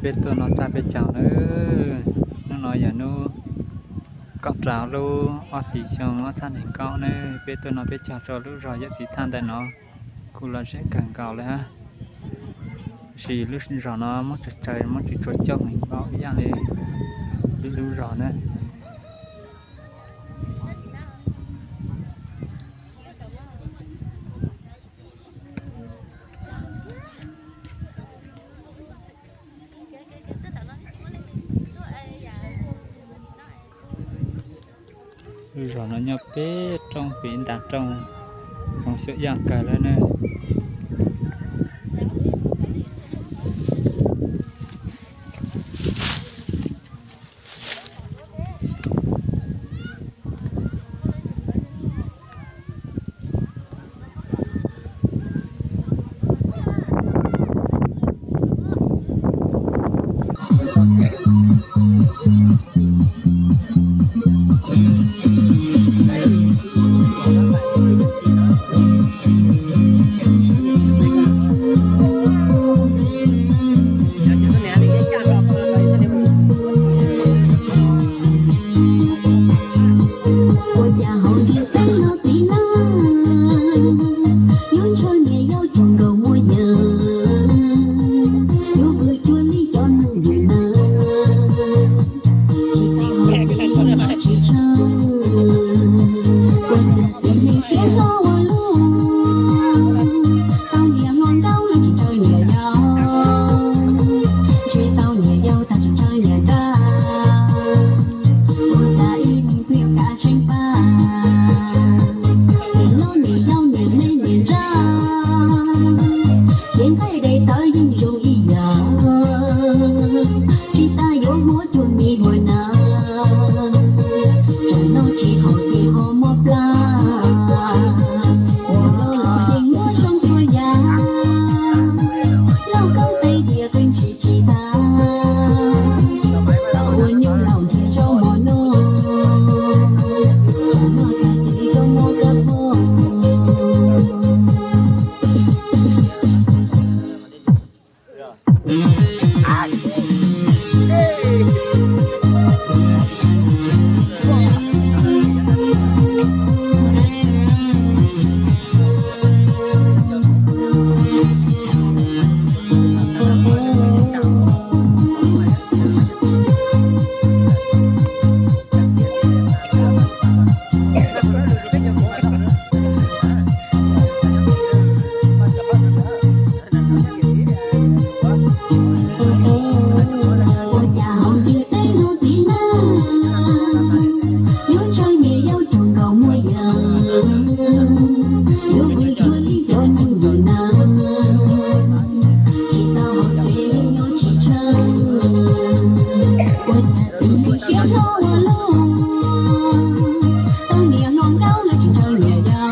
Peb tuaj no tag peb caug na. Hnub no yog hnub kaum rau lub ob hlis xyoo ob txhiab nees nkaum na. Peb tuaj no peb caug rau lub zos Yawm Txiv Thaj ntawm no, kuj lom zem kawg nkaus li hab. Tab sis lub zos no muaj tsawg tsawg, muaj tsis tshua coob heev npaum ib yam li lwm lub zos na. Lub zos no nyob pem roob, pem nta roob, zoo xyuam yaj kawg lawm na. Ua cas hauv ntiaj teb no txiv neej yuav ntshaw niam yau cuag nkaus muaj yawg, yuav vwm cuag li cov neeg Vietnam, tsis tau hauv ces yeej nyob tsis tsheej. Ua cas txiv neej siab hlo ua luaj, tau niam hluas nkauj los tsis ntshaw niam yau, ntshe tau niam yau tag tsis ntshaw niam nrab. Ua cas ib leeg pheej yuav kav tsheej pab, ces lub niam yau niam me niam nrab, ces nqaij dais tawv yeej zoo ib yam, tsis tas yuav muab cuag me hua na. Tsam no tsis haum ces ho mob plab, ua los yeej muab zoo txhua yam, lauj kaub tais diav qee ntsis tsis tas, tau ua nyuj laus nrhiav zaub mov noj, tsam no tag ces koj muab koj phob. Ua cas hauv ntiaj teb no txiv neej yuav ntshaw niam yau cuag nkaus muaj yawg, yuav vwm cuag li cov neeg Vietnam, tsis tau hauv ces yeej nyob tsis tsheej. Ua cas txiv neej siab hlo ua luaj, tau niam hluas nkauj los tsis ntshaw niam yau,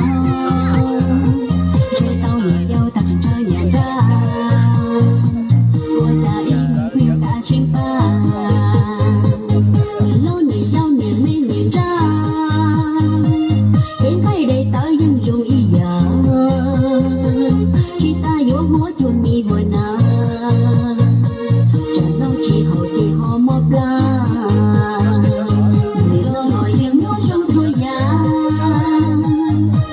ntshe tau niam yau tag tsis ntshaw niam nrab. Ua cas ib leeg pheej yuav kav tsheej pab, lub niam yau niam me niam nrab, ces nqaij dais tawv yeej zoo ib yam, tsis tas yuav muab cuag me hua na. Tsam no tsis haum ces ho mob plab, vwm los yeej muab zoo txhua yam,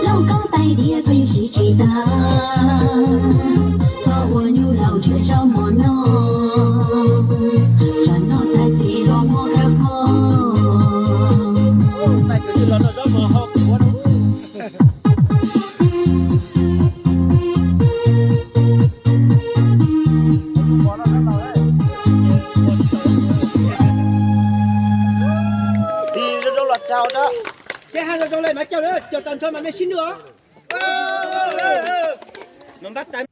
lauj kaub tais diav qee ntsis tsis tas, txhob ua nyuj laus nrhiav zaub mov noj, tsam no tag ces ho mob kab phob. Tig zoo zoo los tsaug rau, seb haj zoo zoo le mas caum, caum tag nrho mas mej sib nug os. Mas npab tais